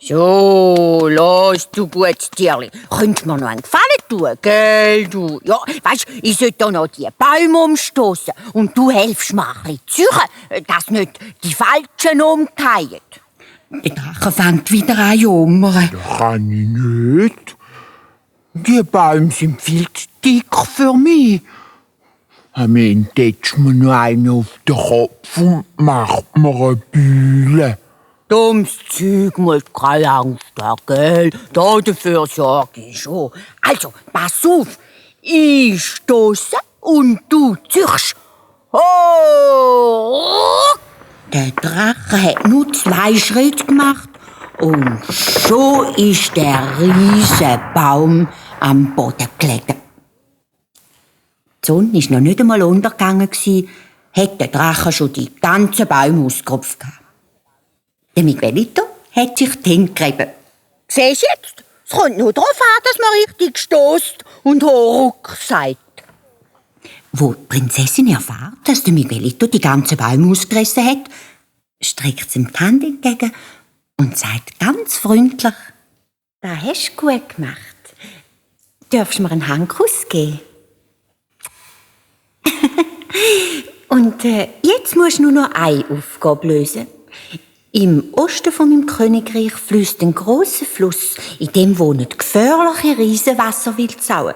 So, los, du gutes Tierli. Könntest mir noch einen Gefallen tun, gell, du? Ja, weisst, ich sollte da noch die Bäume umstoßen und du helfst mir ein bisschen züchen, dass nicht die Falschen umfallen. Der Drache fängt wieder an zu jammern. Das kann ich nicht. Die Bäume sind viel zu dick für mich. Am Ende tätsch mir noch einen auf den Kopf und macht mir eine Bühle. Dummes Zeug, musst keine Angst haben, gell? Dafür sorge ich schon. Also, pass auf. Ich stoße und du züchst. Oh! Der Drache hat nur 2 Schritte gemacht und schon ist der riesige Baum am Boden gelegen. Die Sonne war noch nicht einmal untergegangen, hat der Drache schon die ganzen Bäume ausgerupft. Der Miguelito hat sich hingerieben. Siehst du jetzt? Es kommt nur darauf an, dass man richtig stößt und Horuck sagt. Wo die Prinzessin erfährt, dass der Miguelito die ganzen Bäume ausgerissen hat, streckt sie ihm die Hand entgegen und sagt ganz freundlich: «Das hast du gut gemacht. Darfst du mir einen Handkuss geben?» Und jetzt musst du nur noch eine Aufgabe lösen. Im Osten von meinem Königreich fließt ein grosser Fluss, in dem wohnen gefährliche Riesenwasserwildsauen.